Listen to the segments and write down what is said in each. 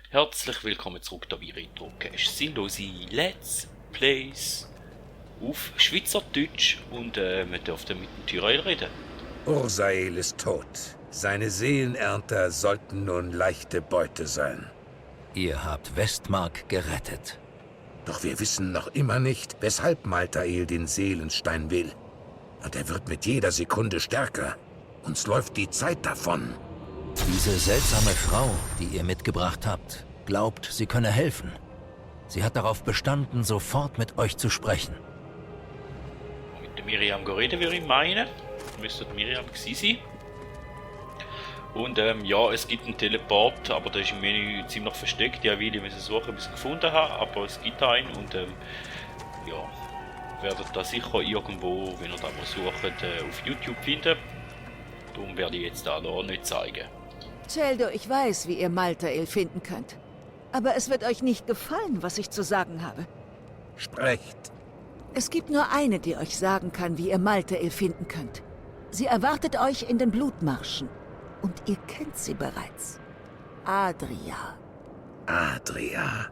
Herzlich willkommen zurück da bei Retrocast. Sinnlose Let's Plays auf Schweizerdeutsch und wir dürfen mit dem Tyrell reden. Ursael ist tot. Seine Seelenernter sollten nun leichte Beute sein. Ihr habt Westmark gerettet. Doch wir wissen noch immer nicht, weshalb Maltael den Seelenstein will. Und er wird mit jeder Sekunde stärker. Uns läuft die Zeit davon. Diese seltsame Frau, die ihr mitgebracht habt, glaubt, sie könne helfen. Sie hat darauf bestanden, sofort mit euch zu sprechen. Mit der Miriam reden, würde ich meinen. Müsste die Miriam gewesen sein. Und ja, es gibt einen Teleport, aber der ist im Menü ziemlich versteckt. Ja, will ich müssen suchen, bis ich ihn gefunden habe, aber es gibt einen und ja, werdet da sicher irgendwo, wenn ihr da mal sucht, auf YouTube finden. Darum werde ich jetzt da noch nicht zeigen. Celdo, ich weiß, wie ihr Maltael finden könnt. Aber es wird euch nicht gefallen, was ich zu sagen habe. Sprecht. Es gibt nur eine, die euch sagen kann, wie ihr Maltael finden könnt. Sie erwartet euch in den Blutmarschen. Und ihr kennt sie bereits. Adria. Adria.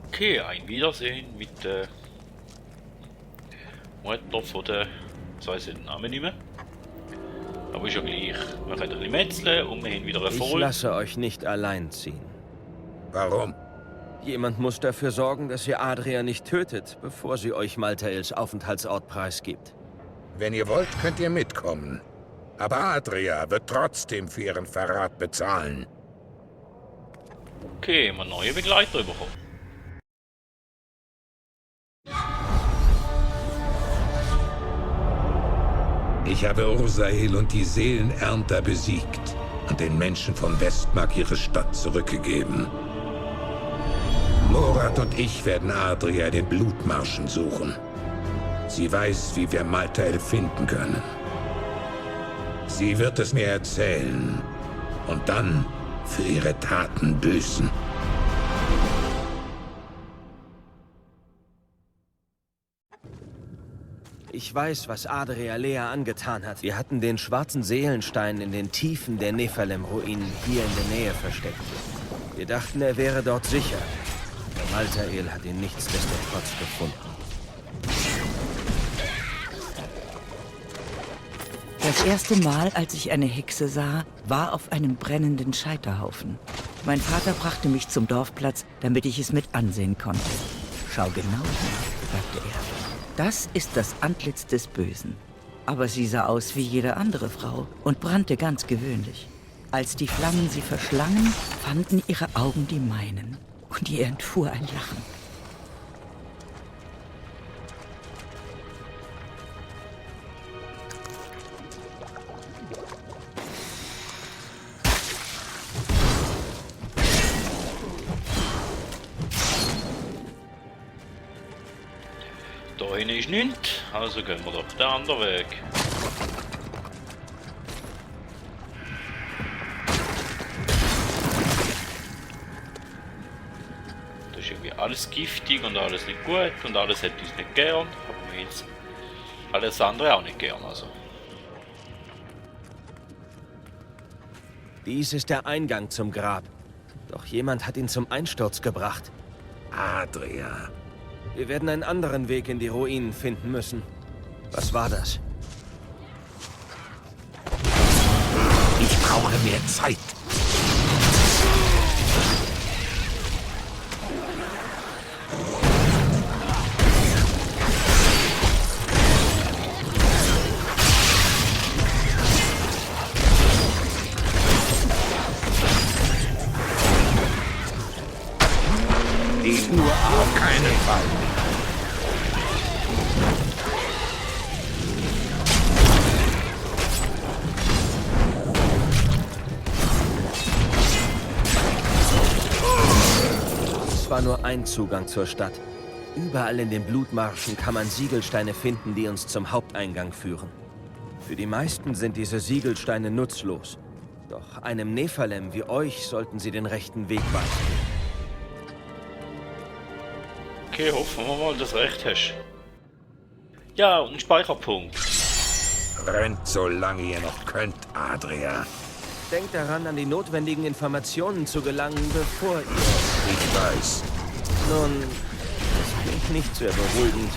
Okay, ein Wiedersehen mit der Mutter von der... Jetzt weiss ich den Namen nicht mehr. Aber ist ja gleich. Wir können ein bisschen metzeln und wir haben wieder Erfolg. Ich lasse euch nicht allein ziehen. Warum? Jemand muss dafür sorgen, dass ihr Adria nicht tötet, bevor sie euch Maltaels Aufenthaltsort preisgibt. Wenn ihr wollt, könnt ihr mitkommen. Aber Adria wird trotzdem für ihren Verrat bezahlen. Okay, haben wir neue Begleiter bekommen. Ich habe Ursael und die Seelenernter besiegt und den Menschen von Westmark ihre Stadt zurückgegeben. Morat und ich werden Adria den Blutmarschen suchen. Sie weiß, wie wir Maltael finden können. Sie wird es mir erzählen und dann für ihre Taten büßen. Ich weiß, was Adria Lea angetan hat. Wir hatten den schwarzen Seelenstein in den Tiefen der Nephalem-Ruinen hier in der Nähe versteckt. Wir dachten, er wäre dort sicher. Aber Maltael hat ihn nichtsdestotrotz gefunden. Das erste Mal, als ich eine Hexe sah, war auf einem brennenden Scheiterhaufen. Mein Vater brachte mich zum Dorfplatz, damit ich es mit ansehen konnte. Schau genau hin, sagte er. Das ist das Antlitz des Bösen. Aber sie sah aus wie jede andere Frau und brannte ganz gewöhnlich. Als die Flammen sie verschlangen, fanden ihre Augen die meinen. Und ihr entfuhr ein Lachen. Da hinten ist nichts, also gehen wir doch den anderen Weg. Das ist irgendwie alles giftig und alles nicht gut und alles hat uns nicht gern, aber wir jetzt alles andere auch nicht gern, also. Dies ist der Eingang zum Grab. Doch jemand hat ihn zum Einsturz gebracht. Adria. Wir werden einen anderen Weg in die Ruinen finden müssen. Was war das? Ich brauche mehr Zeit. Die Uhr auf keinen Fall. Es war nur ein Zugang zur Stadt. Überall in den Blutmarschen kann man Siegelsteine finden, die uns zum Haupteingang führen. Für die meisten sind diese Siegelsteine nutzlos. Doch einem Nephalem wie euch sollten sie den rechten Weg weisen. Okay, hoffen wir mal, dass du recht hast. Ja, und ein Speicherpunkt. Rennt, solange ihr noch könnt, Adria. Denkt daran, an die notwendigen Informationen zu gelangen, bevor ihr... Ich weiß. Nun, das klingt nicht sehr beruhigend.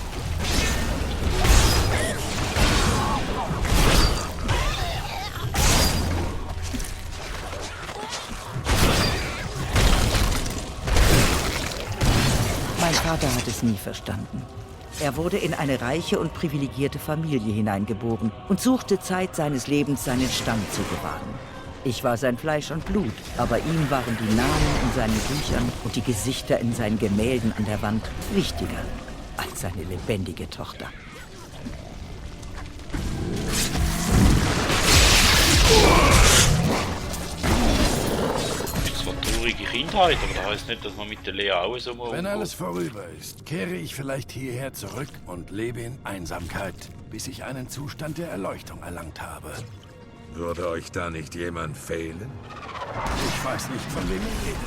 Mein Vater hat es nie verstanden. Er wurde in eine reiche und privilegierte Familie hineingeboren und suchte Zeit seines Lebens, seinen Stamm zu bewahren. Ich war sein Fleisch und Blut, aber ihm waren die Namen in seinen Büchern und die Gesichter in seinen Gemälden an der Wand wichtiger als seine lebendige Tochter. Das war eine traurige Kindheit, aber das heisst nicht, dass man mit der Lea auch so mal Wenn umgeht. alles vorüber ist, kehre ich vielleicht hierher zurück und lebe in Einsamkeit, bis ich einen Zustand der Erleuchtung erlangt habe. Würde euch da nicht jemand fehlen? Ich weiß nicht, von wem ihr redet.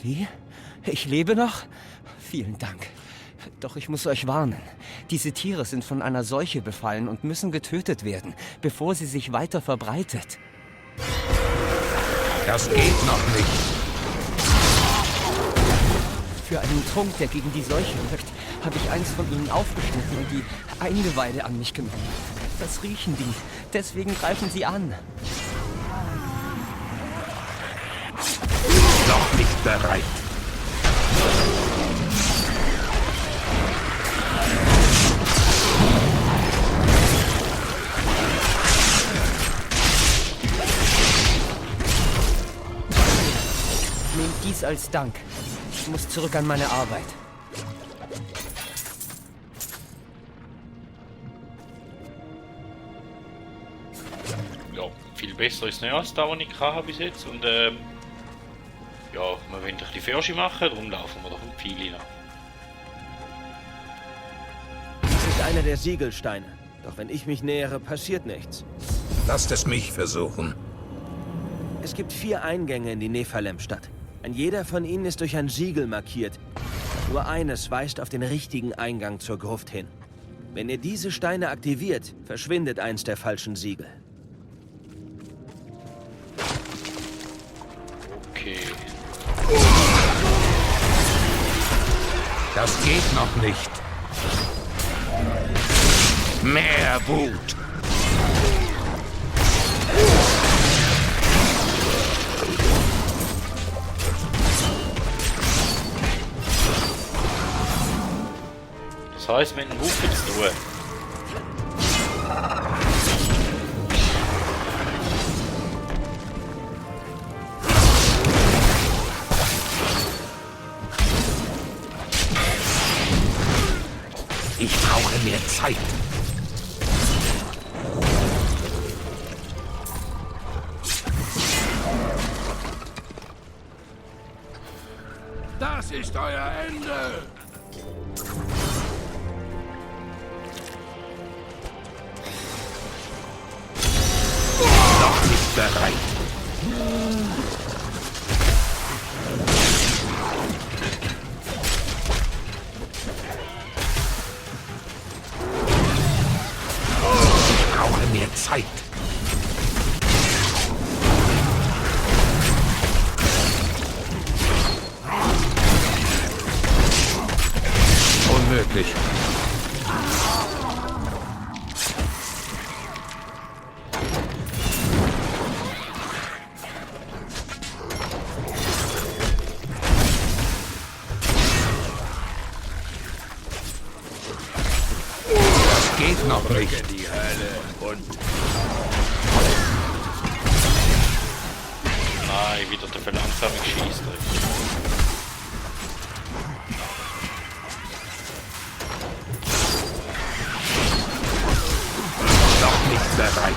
Wie? Ich lebe noch? Vielen Dank. Doch ich muss euch warnen. Diese Tiere sind von einer Seuche befallen und müssen getötet werden, bevor sie sich weiter verbreitet. Das geht noch nicht. Für einen Trunk, der gegen die Seuche wirkt, habe ich eins von ihnen aufgeschnitten und die Eingeweide an mich genommen. Das riechen die. Deswegen greifen sie an. Noch nicht bereit. Nehmt dies als Dank. Ich muss zurück an meine Arbeit. Ja, viel besser ist nicht als das, was ich hatte bis jetzt. Und ja, wir wollen ein bisschen Fürsche machen, darum laufen wir doch um die Pfeile nach. Das ist einer der Siegelsteine. Doch wenn ich mich nähere, passiert nichts. Lasst es mich versuchen. Es gibt 4 Eingänge in die Nephalem-Stadt. Ein jeder von ihnen ist durch ein Siegel markiert. Nur eines weist auf den richtigen Eingang zur Gruft hin. Wenn ihr diese Steine aktiviert, verschwindet eins der falschen Siegel. Okay. Das geht noch nicht. Mehr Wut. Das heisst, wir haben einen Haufen zu tun. Ich brauche mehr Zeit. Das ist euer Ende! Noch nicht bereit. Ich brauche mehr Zeit. Unmöglich. Das geht noch nicht. Die Hölle und Nein, wieder der verlangsame Schießtrick. Noch nicht bereit.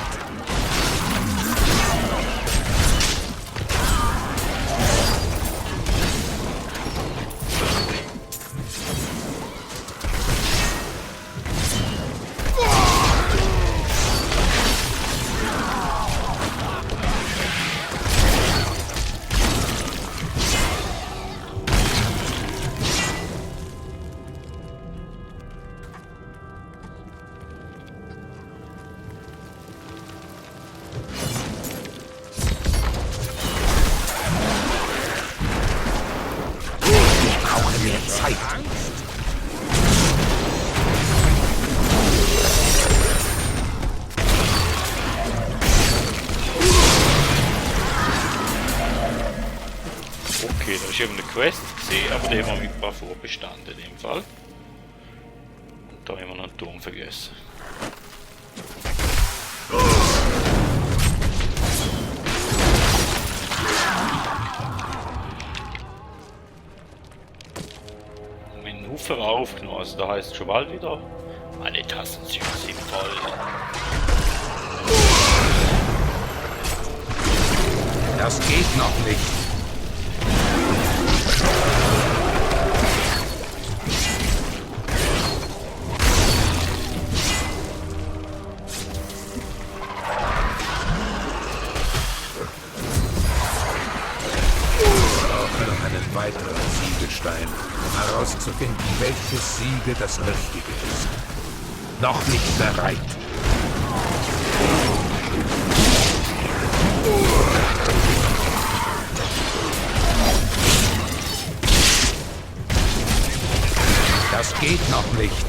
Zeit. Okay, da ist eben eine Quest gesehen, aber die haben wir mit ein paar vorbestanden in dem Fall. Und da haben wir noch einen Turm vergessen. Mit Ufer aufgenommen, also da heißt schon bald wieder, meine Tassenzüge sind voll. Das geht noch nicht. Einen weiteren Siegelstein, um herauszufinden, welches Siegel das Richtige ist. Noch nicht bereit. Das geht noch nicht.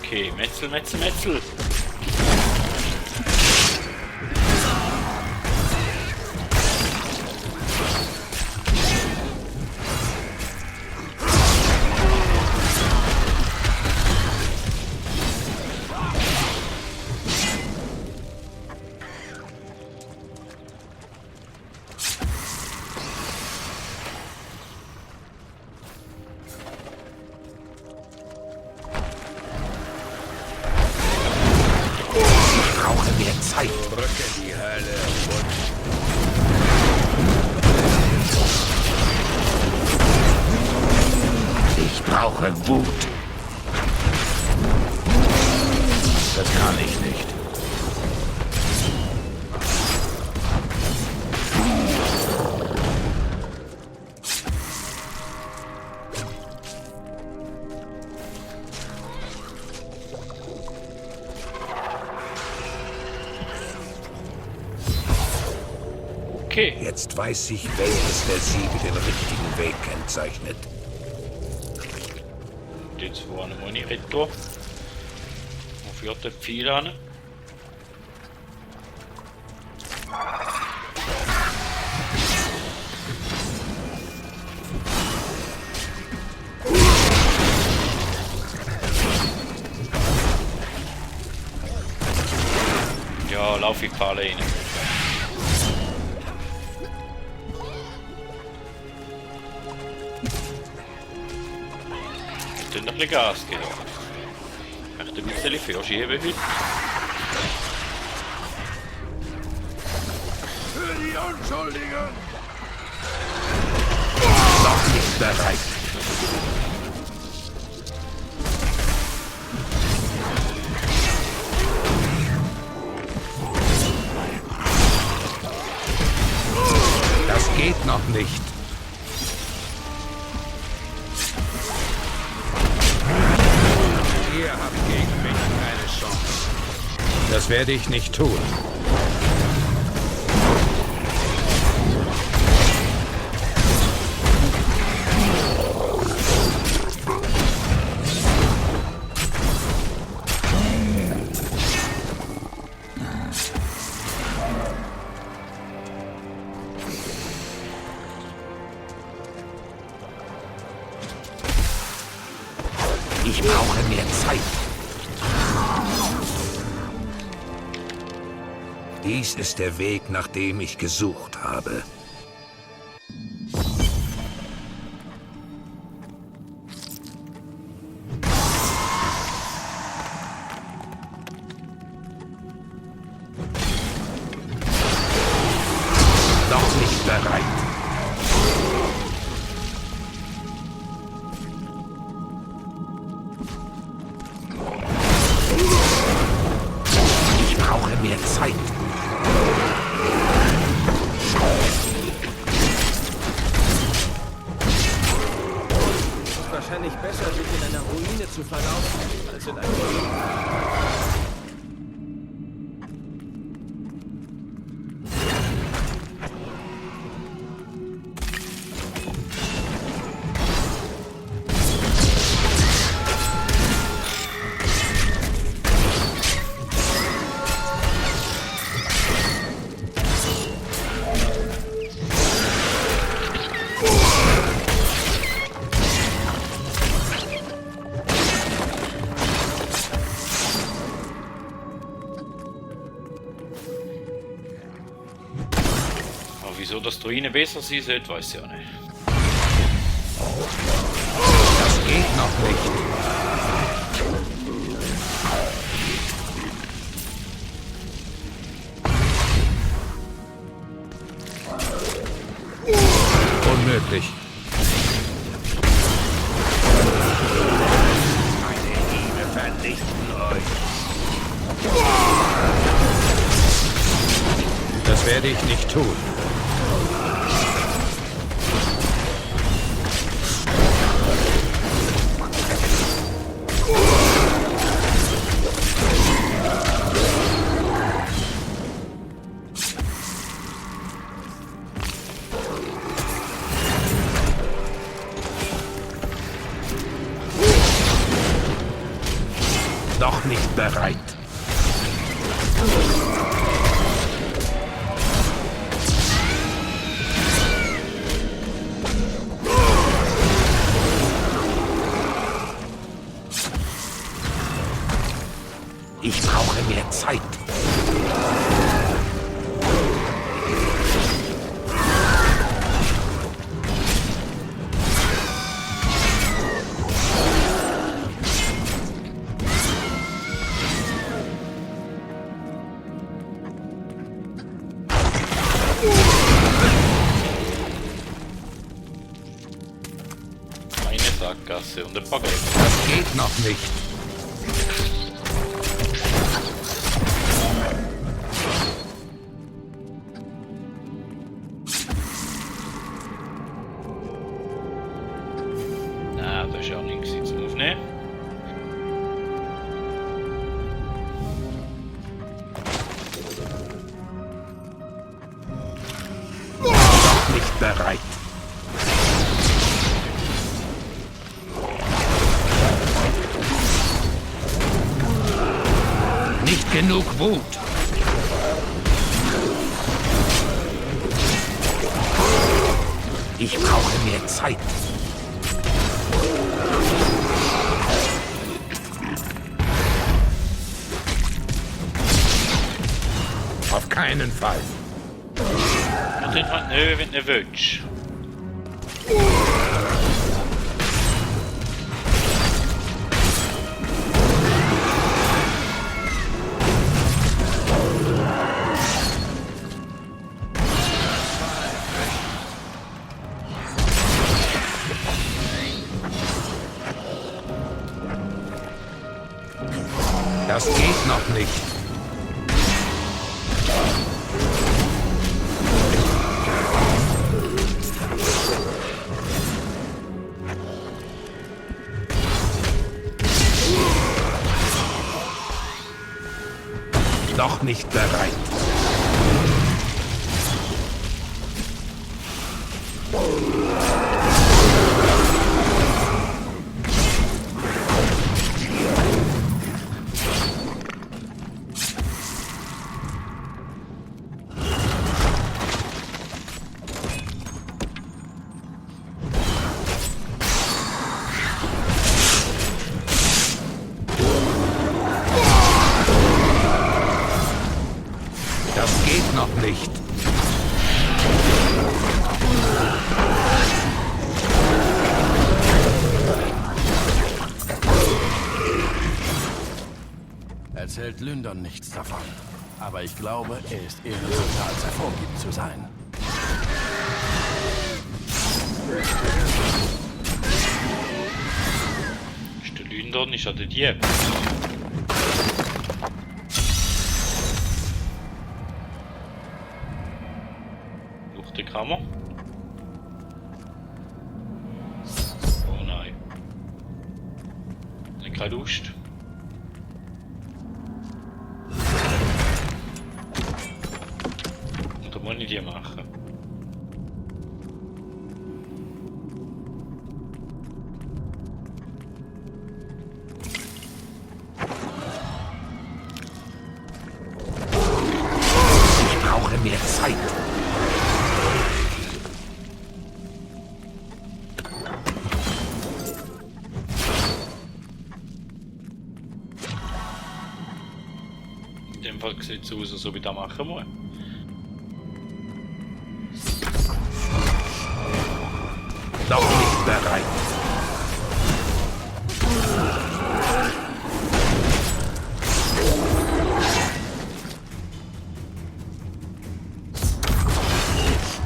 Okay, Metzel, Metzel, Metzel. Brücke in die Hölle. Ich brauche Wut. Das kann ich nicht. Okay. Jetzt weiß ich, welches der Siege den richtigen Weg kennzeichnet. Jetzt vorne Monitor. Wo führt der Pfeil an? Ja, lauf ich Pfahle rein. Noch ein bisschen Gas geben. Ich möchte ein bisschen verschieben heute. Für die Unschuldigen! Noch nicht bereit. Das geht noch nicht. Ihr habt gegen mich keine Chance. Das werde ich nicht tun. Ich brauche mehr Zeit. Dies ist der Weg, nach dem ich gesucht habe. Noch nicht bereit. Ich brauche mehr Zeit. Wahrscheinlich besser, sich in einer Ruine zu verlaufen, als in einem... Aber wieso das Druine besser sein sollte, weiß ich auch nicht. Das geht noch nicht. Unmöglich. Meine Hiebe vernichten euch. Das werde ich nicht tun. Noch nicht bereit. Ich brauche mehr Zeit. Eine Sackgasse und ein paar Gräber. Das geht noch nicht. Na, das ist ja nichts zum Aufnehmen. Noch nicht bereit. Nicht genug Wut. Ich brauche mehr Zeit. Auf keinen Fall. Und dann hat nö, wenn du willst. Das geht noch nicht. Noch nicht bereit. Das geht noch nicht. Erzählt Lyndon nichts davon. Aber ich glaube, er ist ehrenhafter, als er vorgibt zu sein. Ist der Lyndon, ist ja der Dieb. Durch die Kammer. Oh nein. Ich habe keine Lust. Und da muss ich die machen. Ich brauche mehr Zeit. In dem Fall sieht es aus, als ob ich das machen muss. Noch nicht bereit.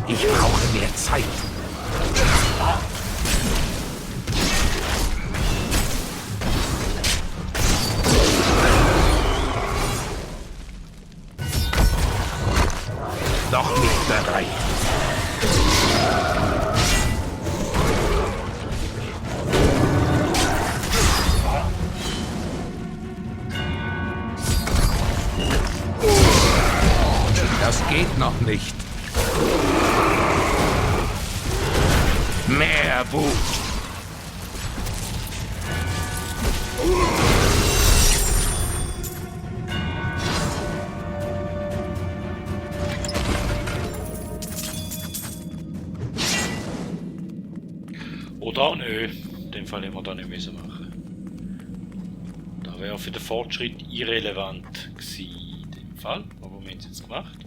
Ich brauche mehr Zeit. Noch nicht bereit. Das geht noch nicht. Mehr Wut. Oder nö, in dem Fall hätten wir da nicht müssen machen. Da wäre für den Fortschritt irrelevant gewesen, in dem Fall. Aber wir haben es jetzt gemacht.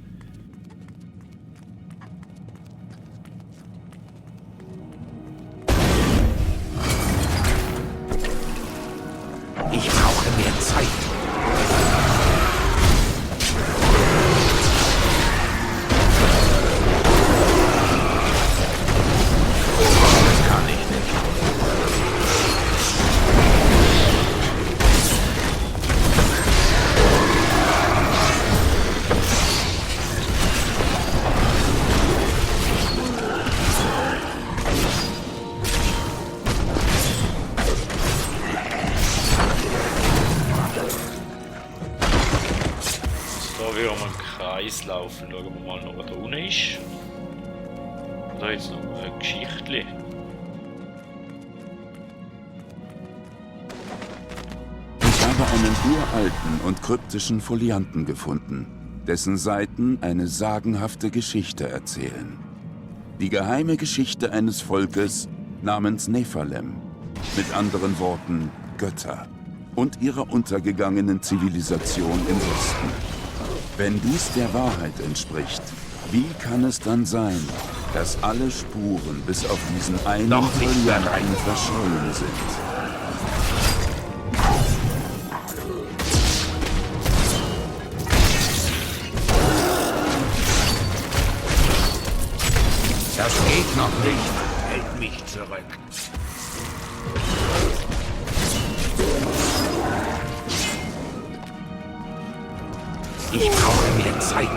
Ich brauche mehr Zeit. Das kann ich nicht. Da will man einen Kreis laufen. Schauen wir mal noch, was da unten ist. Da jetzt noch eine Geschichte. Ich habe einen uralten und kryptischen Folianten gefunden, dessen Seiten eine sagenhafte Geschichte erzählen. Die geheime Geschichte eines Volkes namens Nephalem, mit anderen Worten Götter, und ihrer untergegangenen Zivilisation im Westen. Wenn dies der Wahrheit entspricht, wie kann es dann sein, dass alle Spuren bis auf diesen einen Noch nicht Folianten verschollen sind? Das geht noch nicht. Hält mich zurück. Ich brauche mehr Zeit.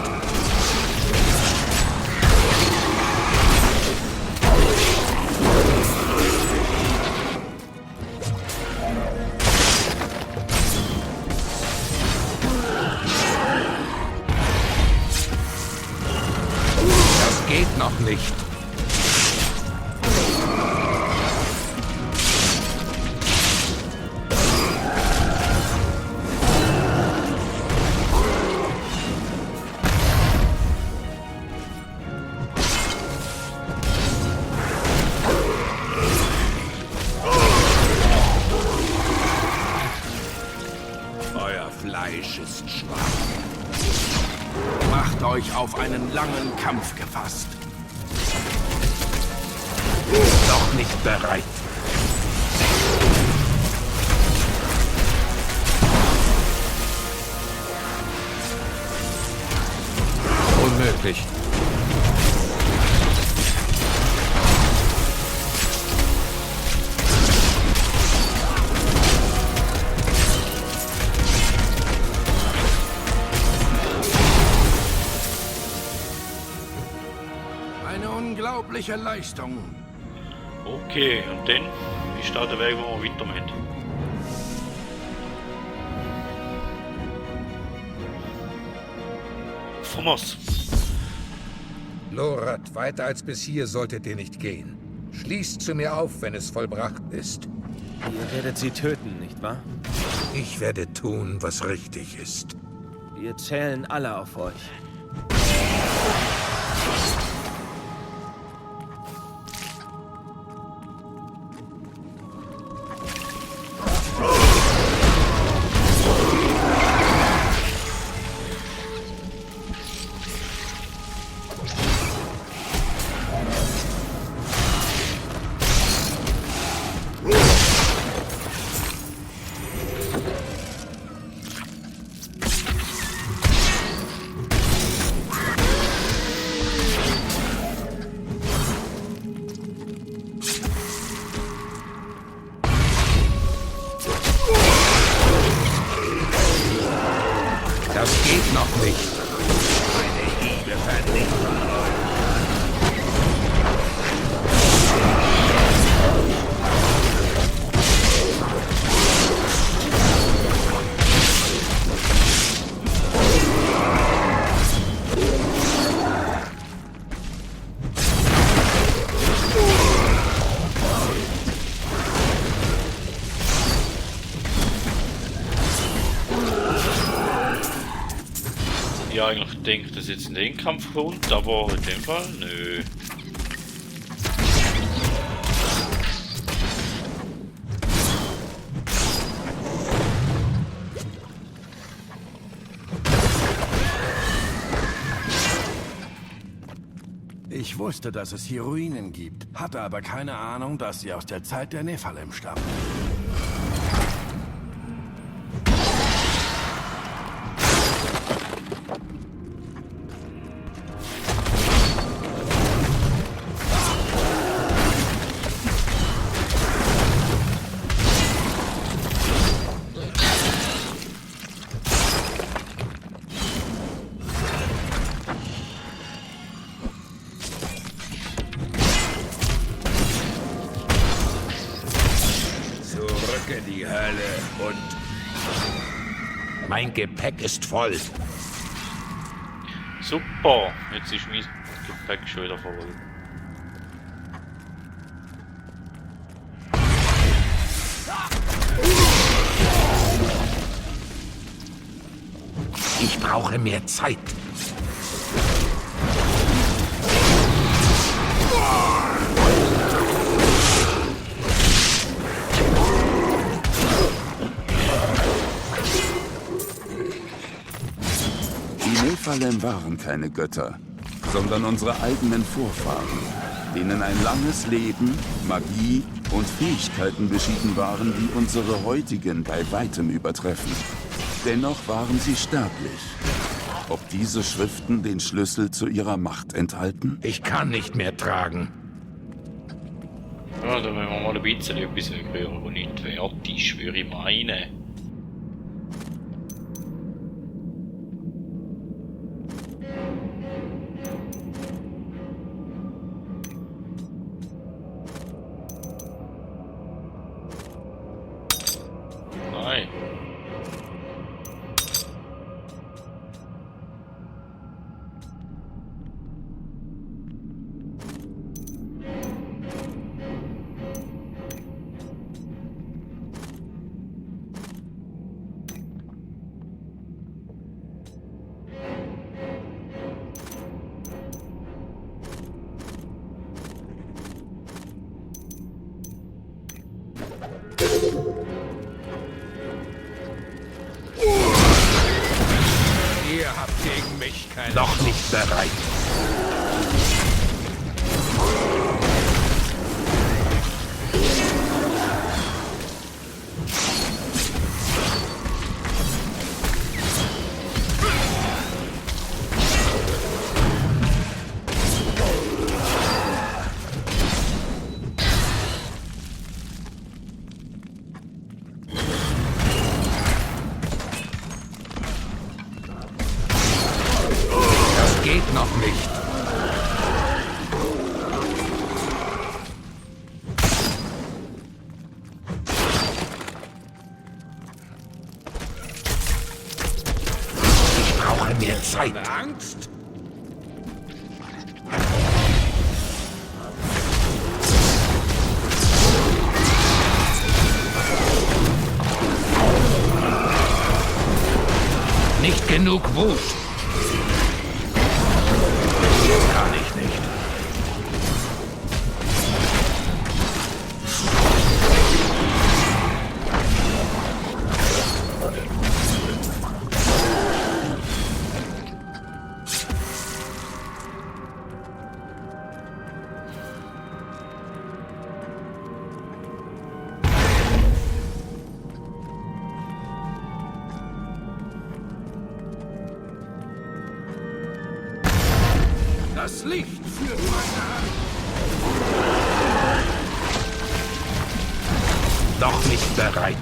Das geht noch nicht. Euer Fleisch ist schwach. Macht euch auf einen langen Kampf gefasst. Noch nicht bereit. Unmöglich. Eine unglaubliche Leistung. Okay, und dann ist da der Weg, wo wir weitermachen. Thomas. Lorath, weiter als bis hier solltet ihr nicht gehen. Schließt zu mir auf, wenn es vollbracht ist. Ihr werdet sie töten, nicht wahr? Ich werde tun, was richtig ist. Wir zählen alle auf euch. ja eigentlich gedacht, dass jetzt ein Endkampf kommt, aber in dem Fall nö. Ich wusste, dass es hier Ruinen gibt, hatte aber keine Ahnung, dass sie aus der Zeit der Nephalem stammen. In die Hölle und... Mein Gepäck ist voll. Super, jetzt ist mein Gepäck schon wieder voll. Ich brauche mehr Zeit. Die Nephalem waren keine Götter, sondern unsere eigenen Vorfahren, denen ein langes Leben, Magie und Fähigkeiten beschieden waren, die unsere heutigen bei weitem übertreffen. Dennoch waren sie sterblich. Ob diese Schriften den Schlüssel zu ihrer Macht enthalten? Ich kann nicht mehr tragen. Ja, da müssen wir mal ein bisschen etwas hören, was nicht wert ist, würde ich meinen. Nein. Ihr habt gegen mich keine... Noch nicht bereit. Geht noch nicht. Ich brauche mehr Zeit. Angst? Nicht genug Wut. Kann ich nicht. Das Licht führt meine Hand. Noch nicht bereit.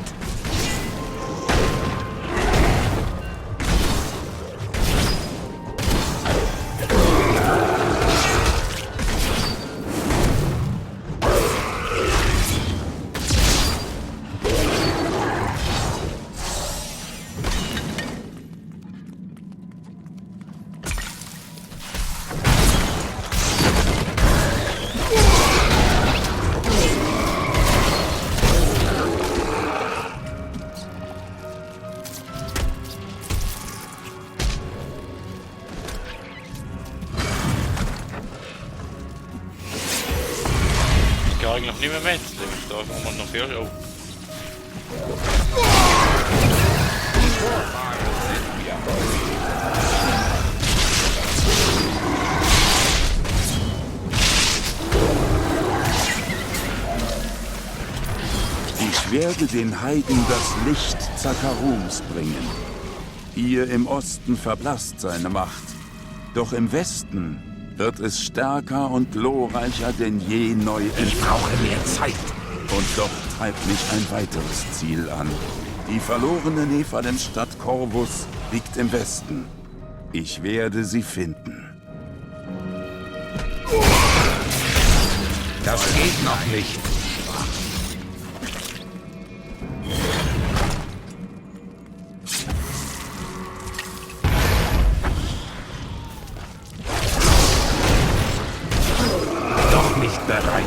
ja eigentlich nicht mehr metzeln. Ich darf mal noch viel. Oh. Ich werde den Heiden das Licht Zakarums bringen. Hier im Osten verblasst seine Macht. Doch im Westen wird es stärker und glorreicher denn je neu entfachen. Ich brauche mehr Zeit. Und doch treibt mich ein weiteres Ziel an. Die verlorene Nephalem-Stadt Corvus liegt im Westen. Ich werde sie finden. Das geht noch nicht. Doch nicht bereit.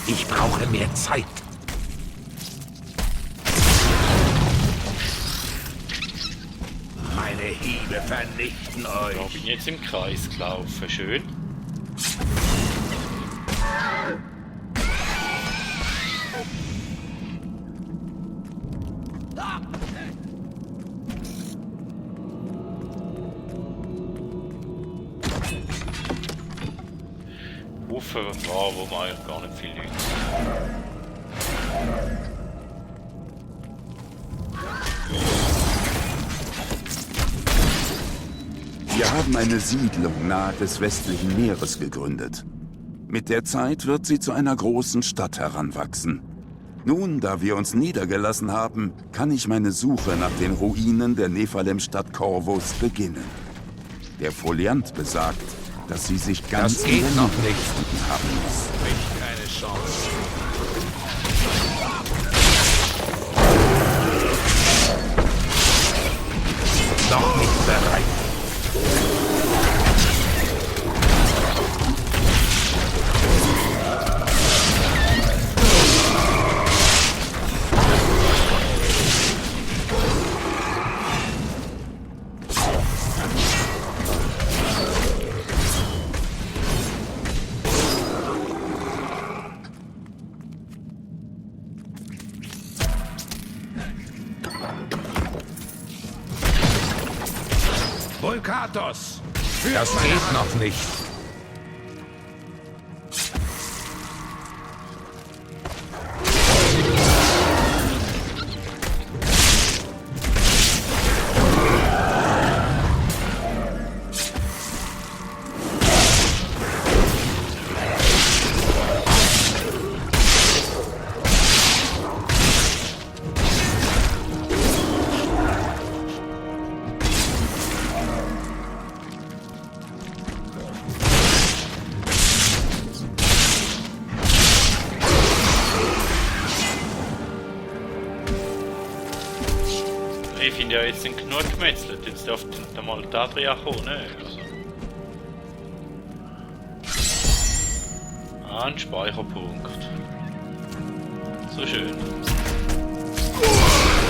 Ich brauche mehr Zeit. Meine Hiebe vernichten Da euch. bin ich jetzt im Kreis gelaufen. Schön. Ufer war, wo man eigentlich gar nicht viel Leute sind. Wir haben eine Siedlung nahe des westlichen Meeres gegründet. Mit der Zeit wird sie zu einer großen Stadt heranwachsen. Nun, da wir uns niedergelassen haben, kann ich meine Suche nach den Ruinen der Nephalem-Stadt Corvus beginnen. Der Foliant besagt, dass sie sich ganz Das geht in der noch Nähe nicht. gefunden haben muss. Keine Chance. Noch nicht bereit. Volkatos! Das geht noch nicht. Ich finde ja, jetzt sind genug gemetzelt. Jetzt darf der mal die Adria kommen, ne? Also. Ein Speicherpunkt. So schön.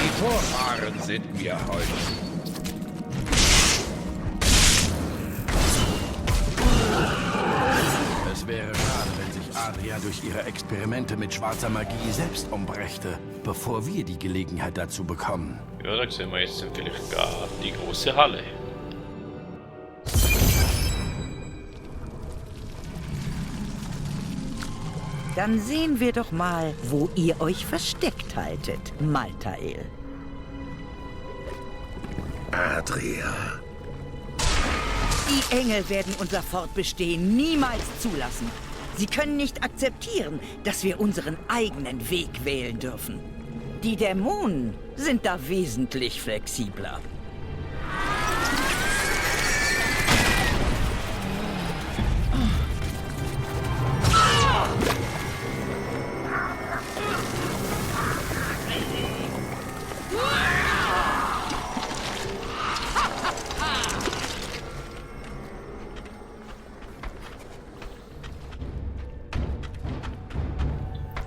Die Vorfahren sind mir heute. Es wäre schade, wenn sich Adria durch ihre Experimente mit schwarzer Magie selbst umbrächte, bevor wir die Gelegenheit dazu bekommen. Ja, da sehen wir jetzt vielleicht gar die große Halle. Dann sehen wir doch mal, wo ihr euch versteckt haltet, Maltael. Adria. Die Engel werden unser Fortbestehen niemals zulassen. Sie können nicht akzeptieren, dass wir unseren eigenen Weg wählen dürfen. Die Dämonen sind da wesentlich flexibler.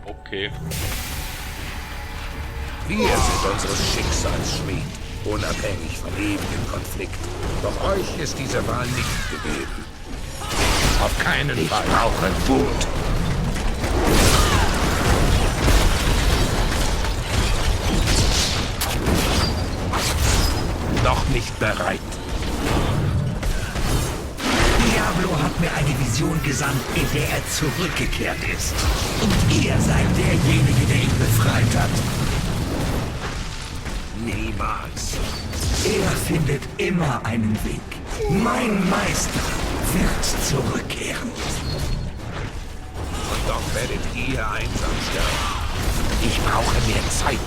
Okay. Wir sind unseres Schicksals Schmied, unabhängig von ewigem Konflikt. Doch euch ist diese Wahl nicht gegeben. Auf keinen Fall. Ich brauche Wut. Noch nicht bereit. Diablo hat mir eine Vision gesandt, in der er zurückgekehrt ist. Und ihr seid derjenige, der ihn befreit hat. Niemals. Er findet immer einen Weg. Mein Meister wird zurückkehren. Und doch werdet ihr einsam sterben. Ich brauche mehr Zeit.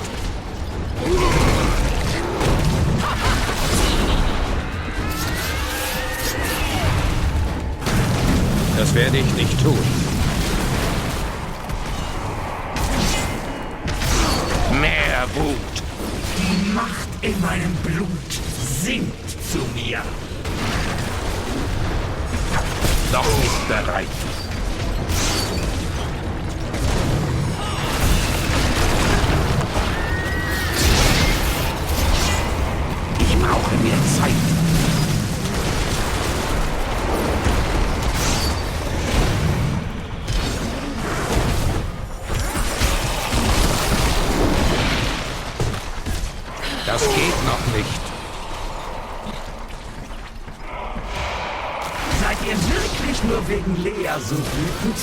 Das werde ich nicht tun. Mehr Wut. Die Macht in meinem Blut singt zu mir. Noch nicht bereit. Ich brauche mehr Zeit. Das geht noch nicht. Seid ihr wirklich nur wegen Lea so wütend?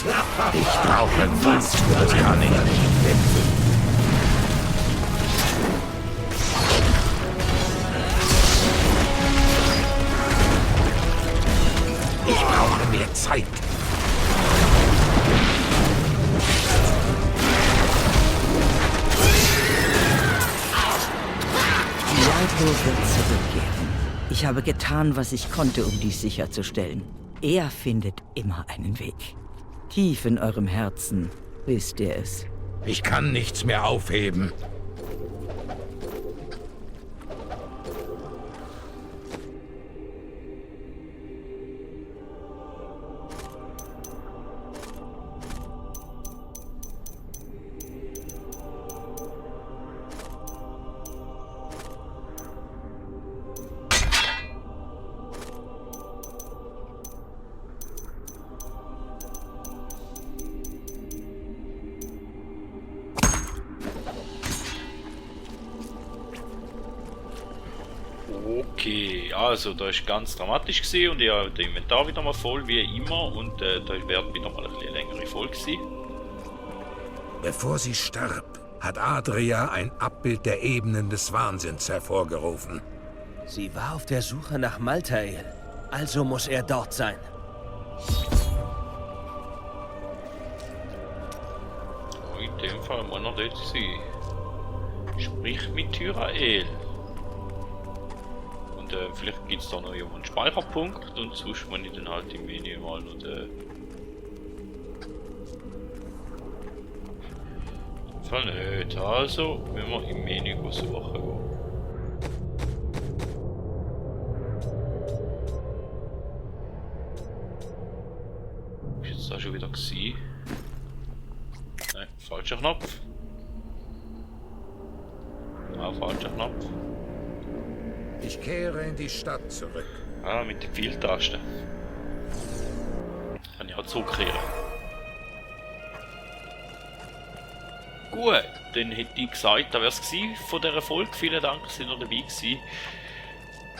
Ich brauche Wut. Das kann ich nicht. Ich brauche mehr Zeit. Diablo wird zurückkehren. Ich habe getan, was ich konnte, um dies sicherzustellen. Er findet immer einen Weg. Tief in eurem Herzen wisst ihr es. Ich kann nichts mehr aufheben. Okay, also da ist ganz dramatisch gewesen und ich habe das Inventar wieder mal voll, wie immer, und da wird wieder mal eine bisschen längere Folge sein. Bevor sie starb, hat Adria ein Abbild der Ebenen des Wahnsinns hervorgerufen. Sie war auf der Suche nach Maltael. Also muss er dort sein. Oh, in dem Fall muss er dort sein. Sprich mit Tyrael. Und vielleicht gibt es da noch einen Speicherpunkt und sonst muss ich dann halt im Menü mal noch Fall nicht. Also, wenn wir im Menü suchen gehen. Ist jetzt da schon wieder gewesen? Nein, falscher Knopf. Ah, falscher Knopf. Ich kehre in die Stadt zurück. Ah, mit den Pfeiltasten. Kann ich auch zurückkehren. Gut, dann hätte ich gesagt, das wäre es von dieser Folge. Vielen Dank, dass ihr noch dabei gewesen.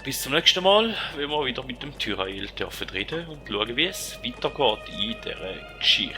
Bis zum nächsten Mal, wenn wir wieder mit dem Tyrael reden und schauen, wie es weitergeht in dieser Geschichte.